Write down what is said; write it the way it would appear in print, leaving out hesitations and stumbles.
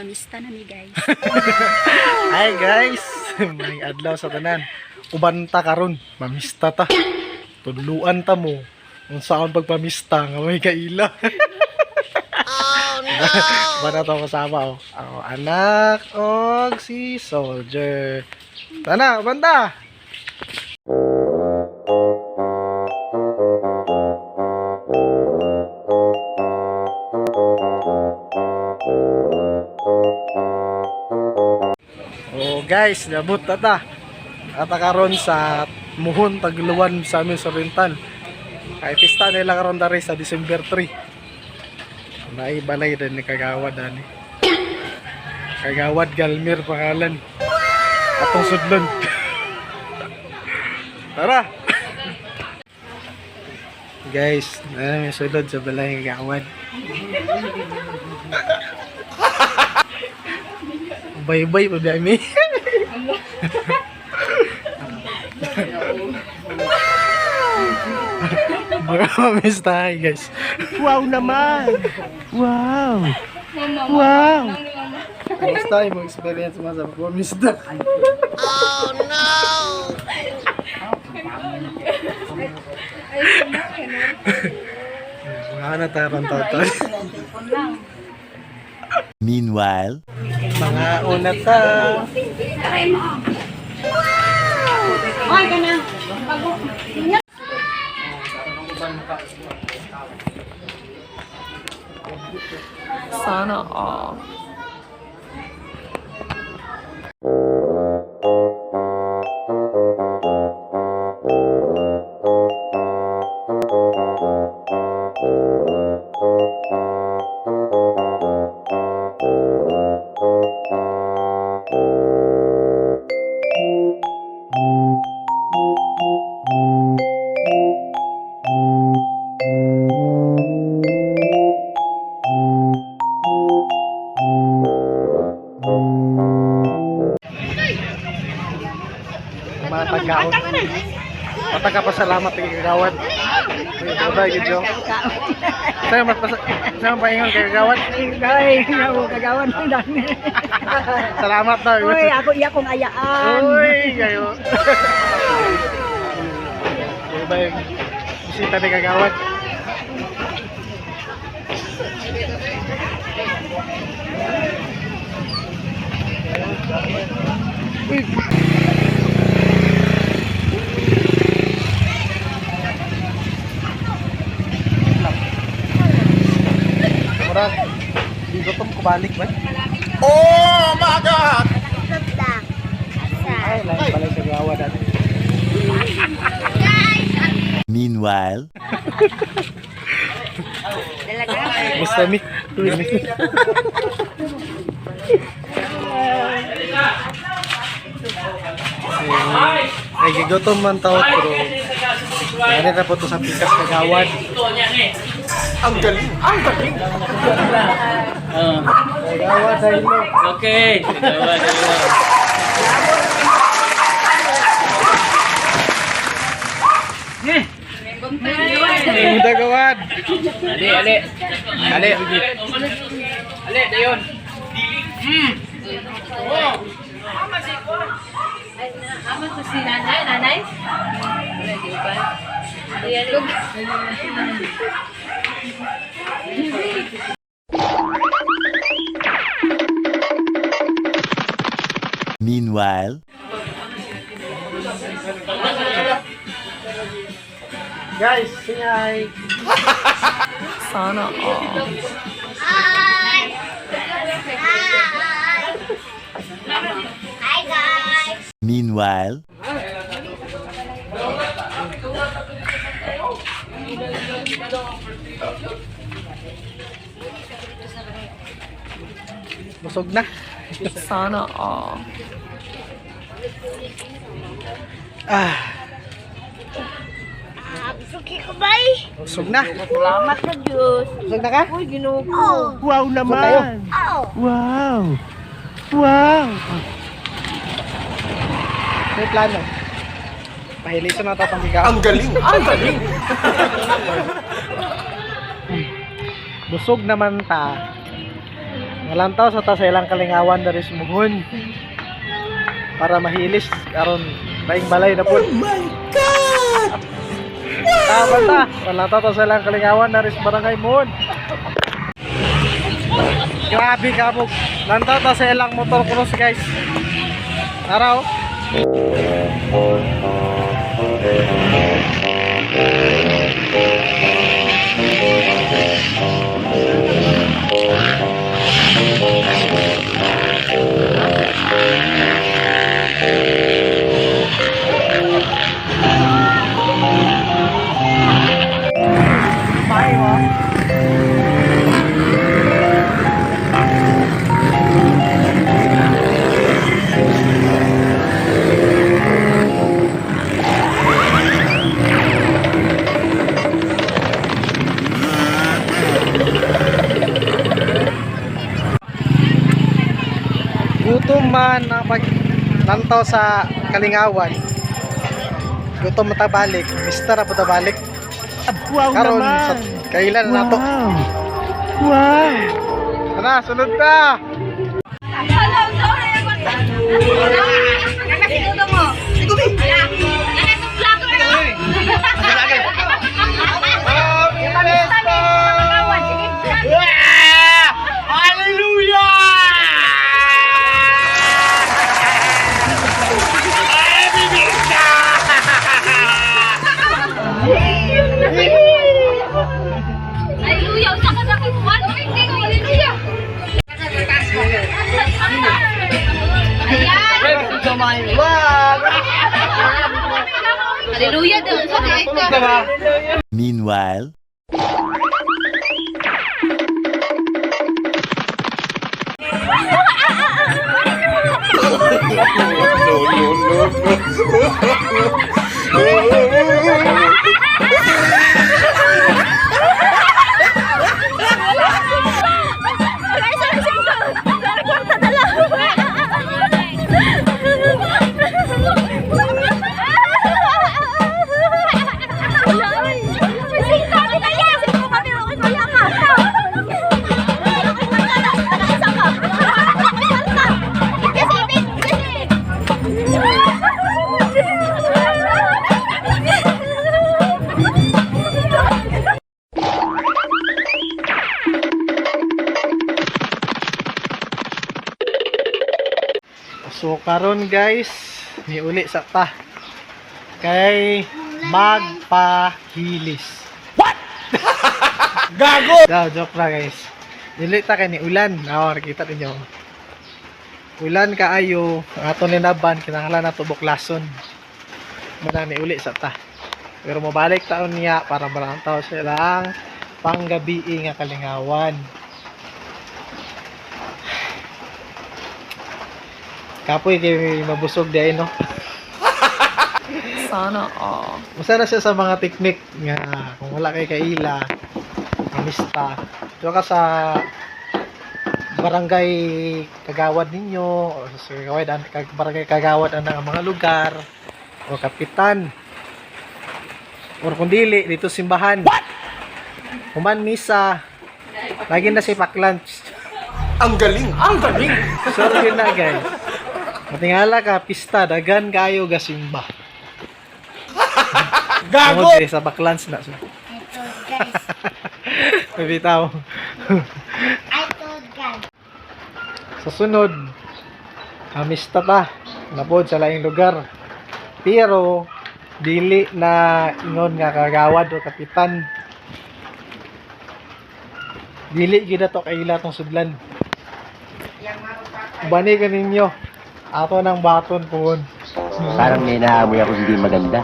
Mamista na mi, guys. Hi guys! May adlaw sa tanan. Uban ta karon, mamista ta. Tudluan ta mo unsaon pagpamista nga may kaila. Oh no. Bana to kasama oh. Ako anak og si Soldier. Tana, uban ta. Oh guys, nabot ta ta. Ata karon sa Muhon Tagluan sa amin sa Rental. Kay pista nila karon dari sa December 3. Naay balay din ni Kagawad ani. Kagawad Galmir pangalan. Atong sudlon. Tara. Guys, na may sulod sa balay ni Kagawad. Bye-bye pa biya mi. Baka mamiss tayo, guys. Wow naman! Wow! Wow! Kamusta yung experience mo sa pagmamista? Oh no! Mga na tayo ron toto. Meanwhile, Mga una ta. Ay, kana. Sana all. Mga tagaon. Matag ka pa salamat kay Kagawad. Bye bye, gidyo. Sa'yo magpasa sa'yo paingon kay Kagawad. Ay, ako kagawan ng dami. Salamat daw. Uy, ako iya kong ayaan. Uy, kayo. Bye bye. Bisita ni Kagawad. Uy. Murag, di gutom ko balik ba? Oh my God! Ay, lain pala sa gawa dati. Meanwhile, Basta mi. Ay, gigotom man tao pero ano na po to sa pikas kagawad. ang galing! Ang galing! Kagawad ay no. Okay. Dalawa, dalawa. Kagawad. Ali, ali. Ali. Ali, dayon. Amo to si nanay, nanay? Wala, di ba? Ayan. Meanwhile, Guys, say hi. Sana all. Hi, guys. Meanwhile, Busog na. Sana all. Ah, Suki ko bay. busog na. Salamat sa Diyos. Busog na ka? Uy, Ginoo ko. Wow naman! Oh. Wow! Wow! May plano. Pahilisan na tatang bigaw. Ang galing! Ang galing! Busog naman ta. Malantaw sa ta sa ilang kalingawan dari sumuhon. Para mahilis aron laing balay na pud. Oh my God! Tama ta. Malantaw ta sa ilang kalingawan dari sa barangay Muhon. Grabe kabog. Lantaw ta sa ilang motor cross, guys. Araw. Gutom man ang paglantaw sa kalingawan. Gutom man balik, mister na punta balik. Wow Karon sa naman! kailan na to. Wow! Wow! Tara, sunod na. Hello, sorry. Nakasinudo mo. Nakasong vlogger, no? Hallelujah. Usa ka na kay Juan. Hallelujah. Ayan. Hallelujah daw. Sa Meanwhile, So karon guys, niuli sa ta. Kay magpahilis. What? Gago! No, joke na guys. Dili ta kay ni ulan. Aw, nakita ninyo. Ulan kaayo, ang ato ninaban kinahanglan nato buklason. Muna ni uli sa ta. Pero mobalik taon niya para malantaw sila ang panggabi nga kalingawan. Kapoy kay mabusog di ay, no. Sana all. Usa na siya sa mga teknik nga kung wala kay kaila, amista. Tuwa ka sa barangay kagawad ninyo o sa kagawad ang barangay kagawad ang mga lugar o kapitan or kung dili dito simbahan. What? Human misa. Lagi na si pack lunch. Ang galing! Ang galing! Sorry na guys. Matingala ka pista dagan kayo gasimba. Gago! Tungod kay sa back lunch na. I told guys. Bitaw. I told guys. Sa sunod, amista ta. Napod sa laing lugar. Pero, dili na ingon nga kagawad o kapitan. Dili gid to kaila tong sudlan. Bani ka ninyo. Ato ng baton pohon. Parang may naamoy ako hindi maganda.